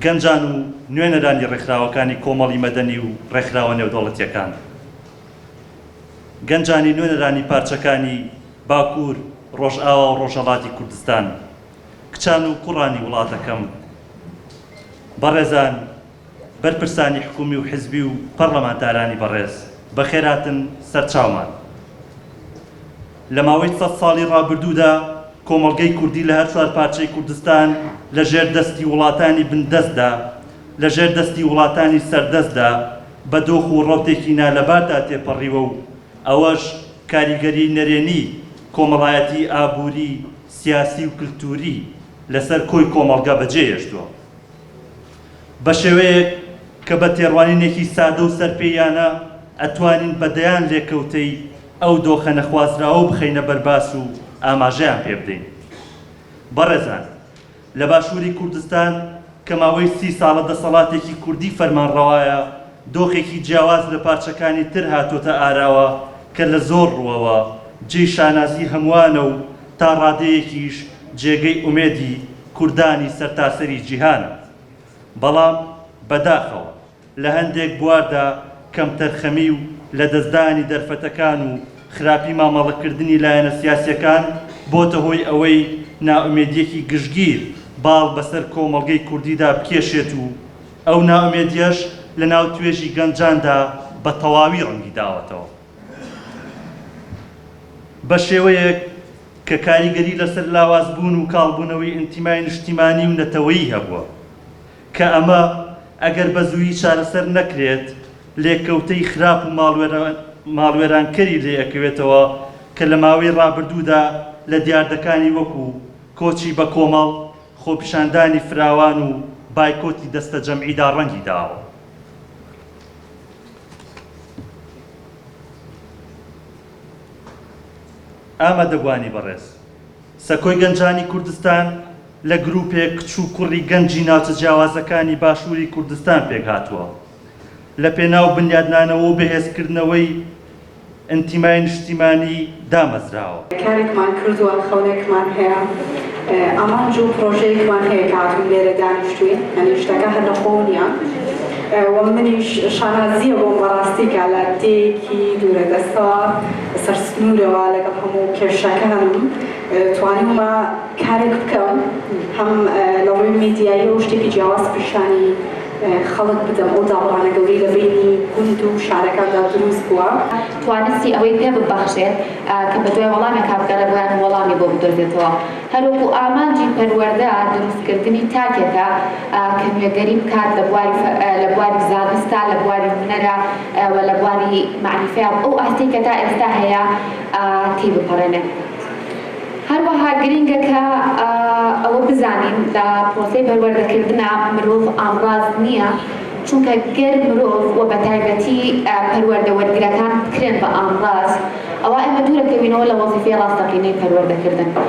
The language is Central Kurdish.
گەنجان و نوێنەرانی ڕێکخراوەکانی کۆمەڵی مەدەنی و ڕێکخراوە نێودەوڵەتییەکان، گەنجانی نوێنەرانی پارچەکانی باکوور، ڕۆژئاوا و ڕۆژهەڵاتی کوردستان، کچان و کوڕانی وڵاتەکەم، بەڕێزان، بەرپرسانی حکومی و حزبی و پەڕلەمانتارانی بەڕێز، بەخێرهاتن سەرچاومان. لە ماوەی سەد ساڵی ڕابردوودا کۆمەڵگەی کوردی لە هەرچوار پارچەی کوردستان لە ژێر دەستی وڵاتانی بندەستدا، لە ژێر دەستی وڵاتانی سەردەستدا بە دۆخ و ڕەوتێکی نالەباردا تێپەڕیوە و ئەوەش کاریگەریی نەرێنی کۆمەڵایەتی، ئابووری، سیاسی و کلتووری لەسەر کۆی کۆمەڵگە بەجێهێشتووە. بە شێوەیەک کە بە تێڕوانینێکی سادە و سەرپێییانە ئەتوانین بە دەیان لێکەوتەی ئەو دۆخە نەخوازراوە بخەینە بەر باس و ئاماژەیان پێ بدەین. بەڕێزان، لە باشووری کوردستان کە ماوەی سی ساڵە دەسەڵاتێکی کوردی فەرمانڕەوایە، دۆخێکی جیاواز لە پارچەکانی تر هاتۆتە ئاراوە کە لە زۆر ڕووەوە جێی شانازی هەمووانە و تا ڕادەیەکیش جێگەی ئومێدی کوردانی سەرتاسەری جیهانە. بەڵام بەداخەوە لە هەندێک بواردا کەمتەرخەمی و لەدەستدانی دەرفەتەکان و خراپی مامەڵەکردنی لایەنە سیاسیەکان بۆتە هۆی ئەوەی نائومێدیەکی گشتگیر باڵ بەسەر کۆمەڵگەی کوردیدا بکێشێت و ئەو نائومێدیەش لەناو توێژی گەنجاندا بە تەواوی ڕەنگی داوەتەوە بە شێوەیەک کە کاریگەری لەسەر لاوازبوون و کاڵبوونەوەی ئینتیمای نیشتیمانی و نەتەوەیی هەبووە. کە ئەمە ئەگەر بە زوویی چارەسەر نەکرێت لێکەوتەی خراپ و ماڵوێرانکەری لێ ئەکەوێتەوە کە لە ماوەی ڕابردوودا لە دیاردەکانی وەکو کۆچی بەکۆمەڵ، خۆپیشاندانی فراوان و بایکۆتی دەستەجەمعیدا ڕەنگی داوە. ئامادەبووانی بەڕێز، سەکۆی گەنجانی کوردستان لە گروپێک کچ و کوڕی گەنجی ناوچە جیاوازەکانی باشووری کوردستان پێکهاتووە، لە پێناو بنیادنانەوە و بەهێزکردنەوەی ئینتیمای نیشتیمانی دامەزراوە. کارێکمان کردووە، خەونێکمان هەیە، ئامانج و پڕۆژەیەکمان هەیە کە هاتووین لێرە دانیشتووین، یانی شتەکە هەر لە خۆوە نییە و منیش شانازییە بۆم بەڕاستی کە لە دێیەکی دوورەدەستەوە سەر سنوورەوە لەگەڵ هەموو کێشەکانم توانیومە کارێک بکەم هەم لە ڕووی میدیاییەوە شتێکی جیاواز پیشانی خەڵک بدەم ئەو دابڕانە گەورەی لە بەینی گوند و شارەکاندا دروست بووە. توانستی ئەوەی پێ ببەخشێت کە بەدوای وەڵامێکا بگەڕێ بۆیان و وەڵامی بۆ بدۆزێتەوە. هەروەکو ئامانجی پەروەردە دروستکردنی تاکێکە کە نوێگەری بکات لە بواری لە بواری زانستا، لە بواری هونەرا و لە بواری مەعریفەیا ئەو ئاستەی کە تا ئێستا هەیە تێی بپەڕێنێ. هەروەها گرینگە کە ئەوە بزانین لە پرۆسەی پەروەردەکردنا مرۆڤ ئامڕاز نییە، چونکە گەر مرۆڤ و بەتایبەتی پەروەردە وەرگرەکان بکرێن بە ئامڕاز ئەوا ئێمە دوورەکەوینەوە لە وەزیفەی ڕاستەقینەی پەروەردەکردن.